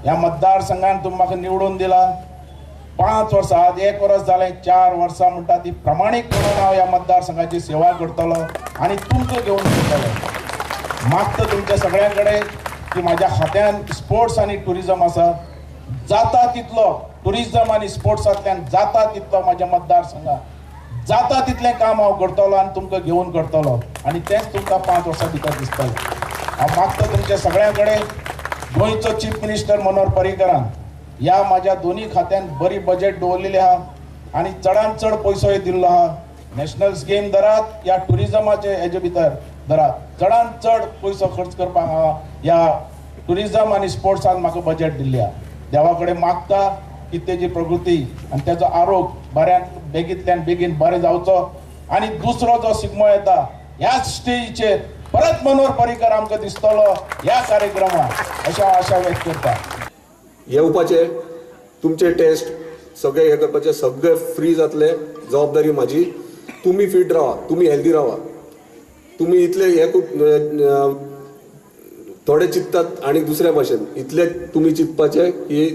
ह्या मतदारसंघान तुमी म्हाका निवडून दिला. 5 वर्सां, आज 1 वर्स जालें, 4 वर्सां म्हणटा ती प्रामाणीकपणान हांव ह्या मतदारसंघाची सेवा करतलो आनी तुमकां घेवन करतलो. मागता तुमच्या सगळ्यां कडेन की म्हाज्या खात्यान स्पोर्ट्स आनी ट्युरिजम आसा, जाता तितलो ट्युरिजम आनी स्पोर्ट्सांतल्यान जाता तितलो म्हाज्या मतदारसंघात जाता तितलें काम हांव करतलो आनी तुमकां घेवन करतलो आनी तेंच तुमकां 5 वर्सां भितर दिसतलें. हांव मागता तुमच्या सगळ्यां कडेन गोंयचो चीफ मिनिस्टर मनोहर पर्रीकरान ह्या म्हाज्या दोनूय खात्यान बरी बजेट दवरलेली आहा आनी चडान चड पयसोय दिल्लो आहा. नॅशनल गेम धरात या ट्युरिजमाचे हेजे भितर धरात, चडान चड पयसो खर्च करपाक आहा. ह्या ट्युरिजम आनी स्पोर्ट्सान म्हाका बजेट दिल्ली आहा. देवा कडेन मागता की तेजी प्रगती आनी तेजो आरोग्य बऱ्यान बेगींतल्यान बेगीन बरें जावचो आनी दुसरो जो शिगमो येता ह्याच स्टेजीचेर परत मनोहर पर्रीकर आमकां दिसतलो ह्या कार्यक्रमाक, अशें हांव आशा व्यक्त करता. येवपाचे तुमचे टेस्ट सगळे हे करपाचे सगळे फ्री जातले, जबाबदारी म्हाजी. तुमी फिट रावा, तुमी हेल्दी रावा. तुमी इतले हे खूब थोडे चिंततात आनी दुसऱ्या भाशेन इतले तुमी चिंतपाचे की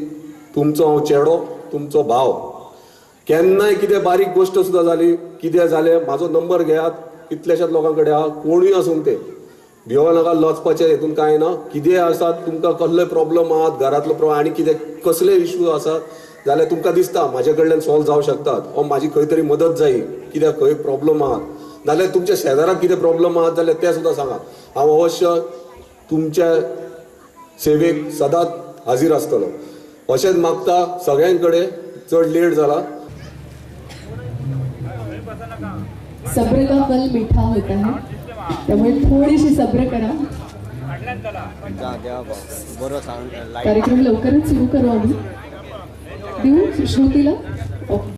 तुमचो हांव चेडो, तुमचो भाव. केन्नाय कितें बारीक गोश्ट सुद्दां जाली, कितें जालें, म्हाजो नंबर घेयात, कितल्याशाच लोकां कडेन आहा, कोणूय आसूं ते भिवो नाका, लजपाचें हेतून कांय ना. कितें आसा तुमकां कसले प्रॉब्लम आहात, घरांतलो प्रॉब्लम आनी कितें कसले इश्यू आसात जाल्यार तुमकां दिसता म्हाजे कडल्यान सॉल्व जावं शकतात ओ म्हाजी खंय तरी मदत जाय, कित्याक खंय प्रॉब्लम आहात जाल्यार तुमच्या शेजाराक कितें प्रॉब्लम आहात जाल्यार ते सुद्दां सांगात. हांव अवश्य तुमच्या सेवेक सदांच हाजीर आसतलो. अशेंच मागता सगळ्यां कडेन, चड लेट जाला. सब्र का फल मीठा होता है, त्यामुळे थोडीशी सब्र करा. कार्यक्रम लवकरच सुरू करू आम्ही. देऊ श्रुतीला. ओके.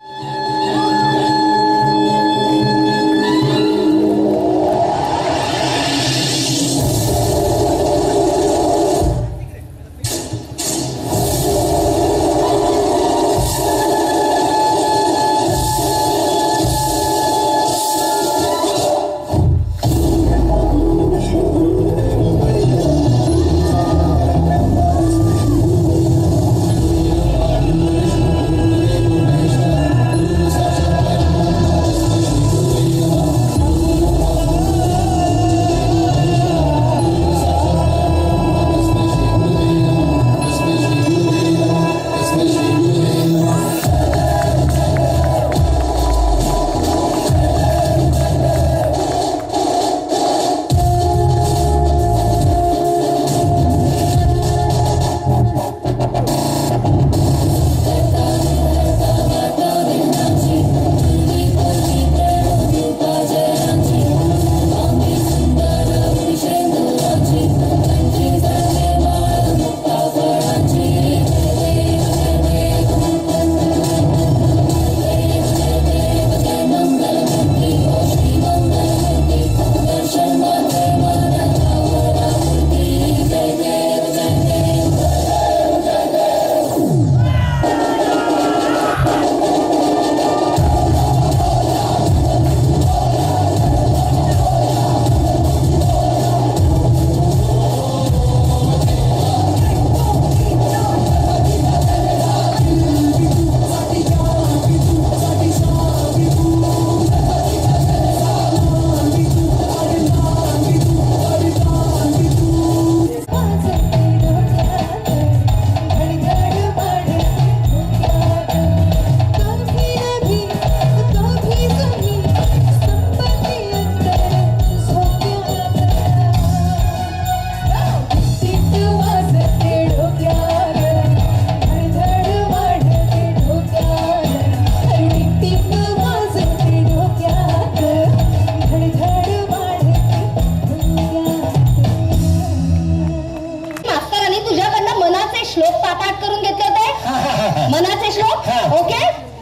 मनाचे श्लोक, ओके,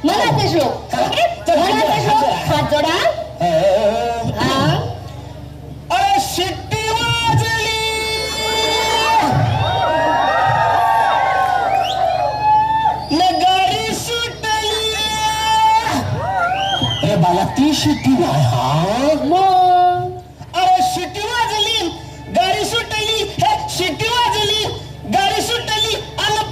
मनाचे श्लोक, ओके, मनाचे श्लोक. हात जोडा. अरे शिट्टी वाजली, नगारी सुटली. अरे बाला ती शिट्टी नाही हा. अरे शिट्टी वाजली गाडी सुटली, हे शिट्टी वाजली गाडी सुटली आणि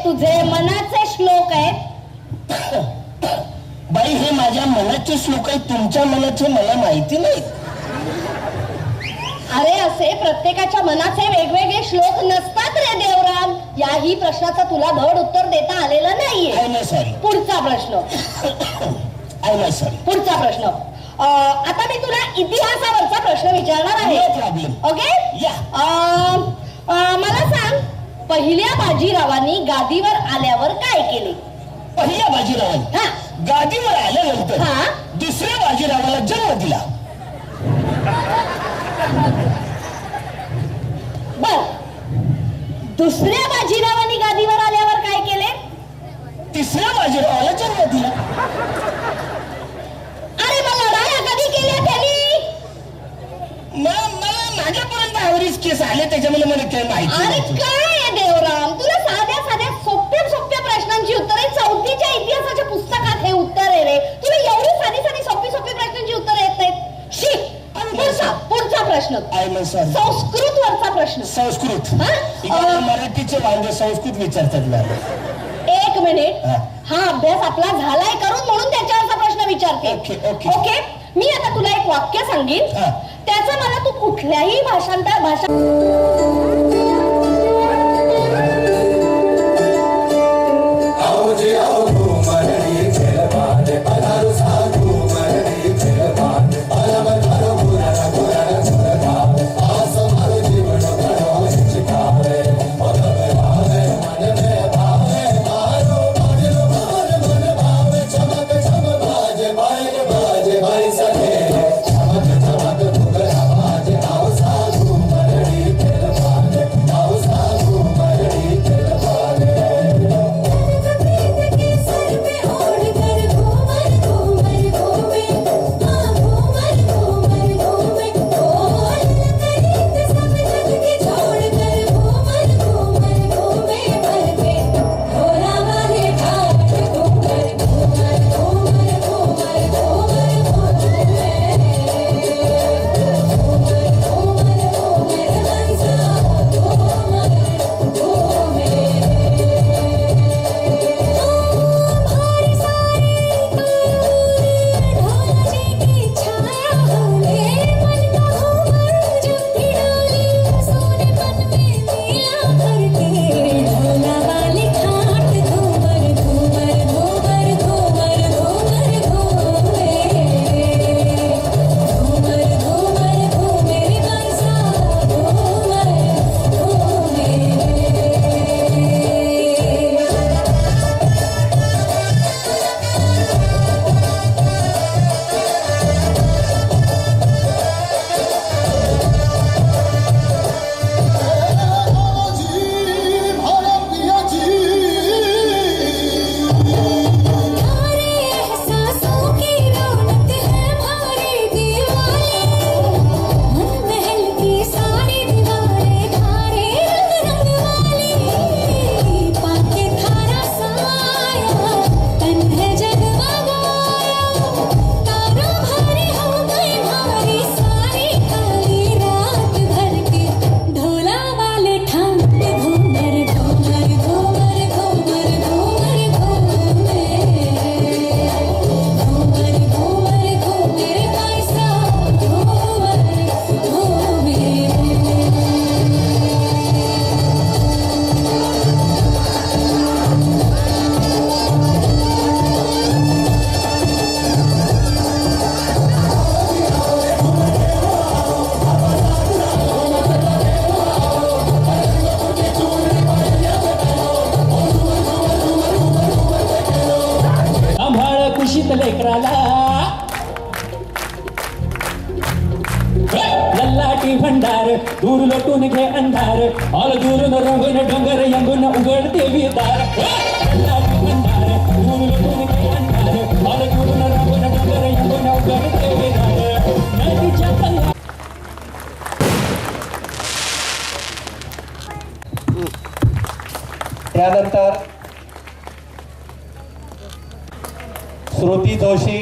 तुझे मनाचे श्लोक आहेत. बाई, हे माझ्या मनाचे श्लोक आहेत, तुमच्या मनाचे मला माहिती नाही. अरे असे प्रत्येकाच्या मनाचे वेगवेगळे श्लोक नसतात रे देवराम. याही प्रश्नाचा तुला धड उत्तर देता आलेलं नाहीये. सॉरी. पुढचा प्रश्न. I sorry. पुढचा प्रश्न. आता मी तुला इतिहासावरचा प्रश्न विचारणार आहे. No problem. Okay. या. मला सांग, पहिल्या बाजीरावांनी गादीवर आल्यावर काय केले? पहिल्या बाजीरावांनी हा गादीवर आल्यानंतर हा दुसऱ्या बाजीरावाला जन्म दिला. बर, दुसऱ्या बाजीरावांनी गादीवर आल्यावर काय केले? तिसऱ्या बाजीरावाला जन्म दिला. अरे मग लढाया कधी केल्या त्यांनी? मला माझ्यापर्यंत आवरीच केस आले, त्याच्यामुळे मला काही माहिती अरे नाही. काय आहे देवराम, तुला साध्या साध्या सोप्या सोप्या प्रश्नांची उत्तरे, चौथीच्या इतिहासाच्या पुस्तकात हे उत्तर आहे रे. तुला एवढी साधी साधी सोपी सोपी प्रश्नांची उत्तरे येत नाहीत. शिक. पुढचा पुढचा प्रश्न. I am sorry. Sanskrit वरचा प्रश्न. संस्कृत. हा? इकडे मराठीचे वांदे संस्कृत विचारतात मॅडम. एक मिनिट, हा. हा अभ्यास आपला झालाय करून म्हणून त्याच्यावरचा प्रश्न विचारते. Okay, okay. Okay, मी आता तुला एक वाक्य सांगेन, हा. त्याचं मला तू कुठल्याही भाषांतर भाषा सांभाळ कुशीत लेकराला, लल्लाटी भंडार, दूर लोटून घे अंधार, ऑल दूरून रंगून डोंगर यंगून उघड देवी दार. लल्लाटी भंडार, दूर लोटून घे अंधार, ऑल दूरून रंगून डोंगर यंगून उघड देवी दार. नदीच्या तंगा. त्यानंतर श्रुती जोशी.